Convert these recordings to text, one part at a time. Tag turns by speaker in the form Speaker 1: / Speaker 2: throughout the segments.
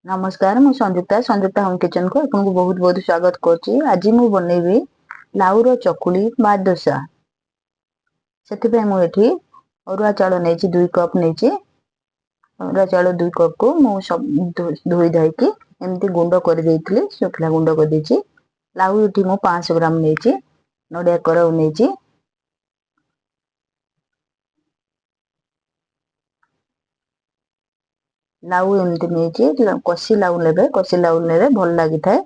Speaker 1: ନମସ୍କାର, ମୁଁ ସଂଯୁକ୍ତା। ସଂଯୁକ୍ତା ହୋମ୍ କିଚେନକୁ ଆପଣଙ୍କୁ ବହୁତ ବହୁତ ସ୍ୱାଗତ କରୁଛି। ଆଜି ମୁଁ ବନେଇବି ଲାଉର ଚକୁଳି ବା ଦୋସା। ସେଥିପାଇଁ ମୁଁ ଏଠି ଅରୁଆ ଚାଉଳ ନେଇଛି, 2 କପ୍ ନେଇଛି। ଅରୁଆ ଚାଉଳ 2 କପ୍କୁ ମୁଁ ସବୁ ଧୋଇ ଧାଇକି ଏମିତି ଗୁଣ୍ଡ କରିଦେଇଥିଲି, ଶୁଖିଲା ଗୁଣ୍ଡ କରିଦେଇଛି। ଲାଉ ଏଠି ମୁଁ 500 ଗ୍ରାମ ନେଇଛି, ନଡ଼ିଆ କୋରା ନେଇଛି। ଲାଉ ଏମିତି ନେଇଛି, କଷି ଲାଉ ନେବେ। କଷି ଲାଉ ନେଲେ ଭଲ ଲାଗିଥାଏ,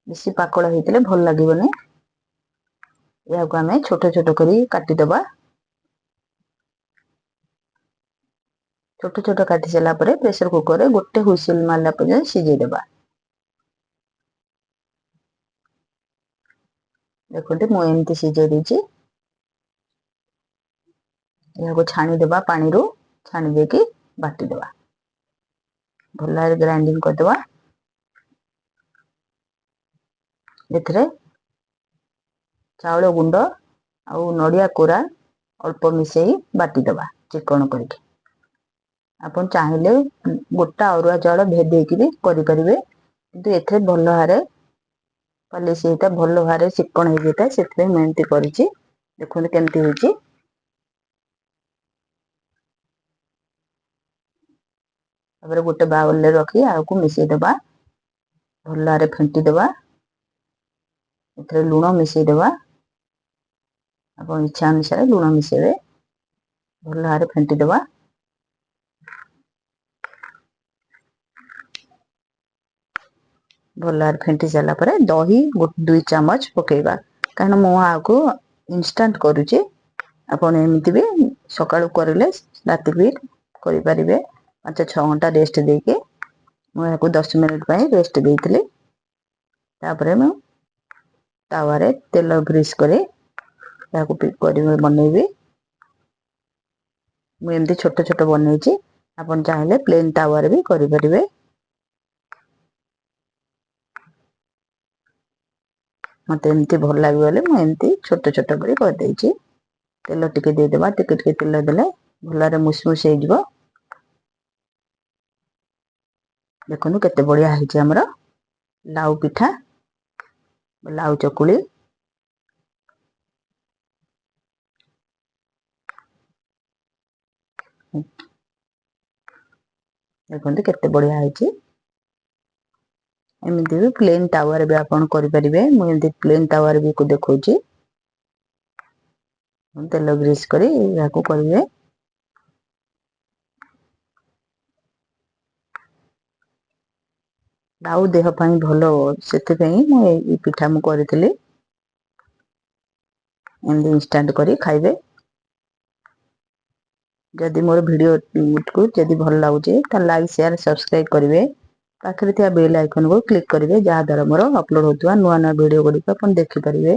Speaker 1: ବେଶୀ ପାକଳ ହେଇଥିଲେ ଭଲ ଲାଗିବନି। ଏହାକୁ ଆମେ ଛୋଟ ଛୋଟ କରି କାଟିଦେବା। ଛୋଟ ଛୋଟ କାଟି ସାରିଲା ପରେ ପ୍ରେସର କୁକରରେ ଗୋଟେ ହୁଇସିଲ ମାରିଲା ପର୍ଯ୍ୟନ୍ତ ସିଝେଇଦେବା। ଦେଖନ୍ତୁ, ମୁଁ ଏମିତି ସିଝେଇ ଦେଇଛି। ଏହାକୁ ଛାଣିଦେବା, ପାଣିରୁ ଛାଣି ଦେଇକି ବାଟିଦେବା, ଭଲ ଭାବରେ ଗ୍ରାଇଣ୍ଡିଙ୍ଗ କରିଦେବା। ଏଥିରେ ଚାଉଳ ଗୁଣ୍ଡ ଆଉ ନଡ଼ିଆ କୋରା ଅଳ୍ପ ମିଶେଇ ବାଟିଦେବା ଚିକଣ କରିକି। ଆପଣ ଚାହିଁଲେ ଗୋଟା ଅରୁଆ ଚାଉଳ ଭେଦେଇକି ବି କରିପାରିବେ, କିନ୍ତୁ ଏଥିରେ ଭଲ ଭାବରେ ପାଲିସ ହେଇଥାଏ, ଭଲ ଭାବରେ ଚିକଣ ହେଇଯାଇଥାଏ। ସେଥିପାଇଁ ମୁଁ ଏମିତି କରିଛି। ଦେଖନ୍ତୁ କେମିତି ହେଇଛି। ତାପରେ ଗୋଟେ ବାଉଲରେ ରଖି ଆକୁ ମିଶେଇଦେବା, ଭଲ ଭାବରେ ଫେଣ୍ଟି ଦେବା। ଏଥିରେ ଲୁଣ ମିଶେଇଦେବା, ଆପଣ ଇଚ୍ଛା ଅନୁସାରେ ଲୁଣ ମିଶେଇବେ। ଭଲ ଭାବରେ ଫେଣ୍ଟି ଦେବା। ଭଲ ଭାବରେ ଫେଣ୍ଟି ସାରିଲା ପରେ ଦହି 2 ଚାମଚ ପକେଇବା, କାରଣ ମୁଁ ଆକୁ ଇନଷ୍ଟାଣ୍ଟ କରୁଛି। ଆପଣ ଏମିତି ବି ସକାଳୁ କରିଲେ ରାତି ବି କରିପାରିବେ, 5-6 ଘଣ୍ଟା ରେଷ୍ଟ ଦେଇକି। ମୁଁ ଏହାକୁ 10 ମିନିଟ୍ ପାଇଁ ରେଷ୍ଟ ଦେଇଥିଲି। ତାପରେ ମୁଁ ତାୱାରେ ତେଲ ଗ୍ରୀସ୍ କରି ଏହାକୁ କରି ବନେଇବି। ମୁଁ ଏମିତି ଛୋଟ ଛୋଟ ବନେଇଛି, ଆପଣ ଚାହିଁଲେ ପ୍ଲେନ୍ ତାୱାରେ ବି କରିପାରିବେ। ମତେ ଏମିତି ଭଲ ଲାଗିବ ବୋଲି ମୁଁ ଏମିତି ଛୋଟ ଛୋଟ କରି କରିଦେଇଛି। ତେଲ ଟିକେ ଦେଇଦେବା। ଟିକେ ଟିକେ ତେଲ ଦେଲେ ଭଲରେ ମୁସମୁସ ହେଇଯିବ। ଦେଖନ୍ତୁ କେତେ ବଢିଆ ହେଇଛି ଆମର ଲାଉ ପିଠା, ଲାଉ ଚକୁଳି। ଦେଖନ୍ତୁ କେତେ ବଢିଆ ହେଇଛି। ଏମିତି ବି ପ୍ଲେନ୍ ତାୱାରେ ବି ଆପଣ କରିପାରିବେ। ମୁଁ ଏମିତି ପ୍ଲେନ୍ ତାୱାରେ ବି ଦେଖଉଛି। ତେଲ ଗ୍ରୀସ୍ କରି ଏହାକୁ କରିବେ। ଲାଉ ଦେହ ପାଇଁ ଭଲ, ସେଥିପାଇଁ ମୁଁ ଏଇ ପିଠା ମୁଁ କରିଥିଲି। ଏମିତି ଇନଷ୍ଟାଣ୍ଟ କରି ଖାଇବେ। ଯଦି ମୋର ଭିଡ଼ିଓକୁ ଯଦି ଭଲ ଲାଗୁଛି, ତାହେଲେ ଲାଇକ୍, ସେୟାର, ସବସ୍କ୍ରାଇବ କରିବେ। ପାଖରେ ଥିବା ବେଲ୍ ଆଇକନକୁ କ୍ଲିକ୍ କରିବେ, ଯାହାଦ୍ୱାରା ମୋର ଅପଲୋଡ଼ ହେଉଥିବା ନୂଆ ନୂଆ ଭିଡ଼ିଓ ଗୁଡ଼ିକ ଆପଣ ଦେଖିପାରିବେ।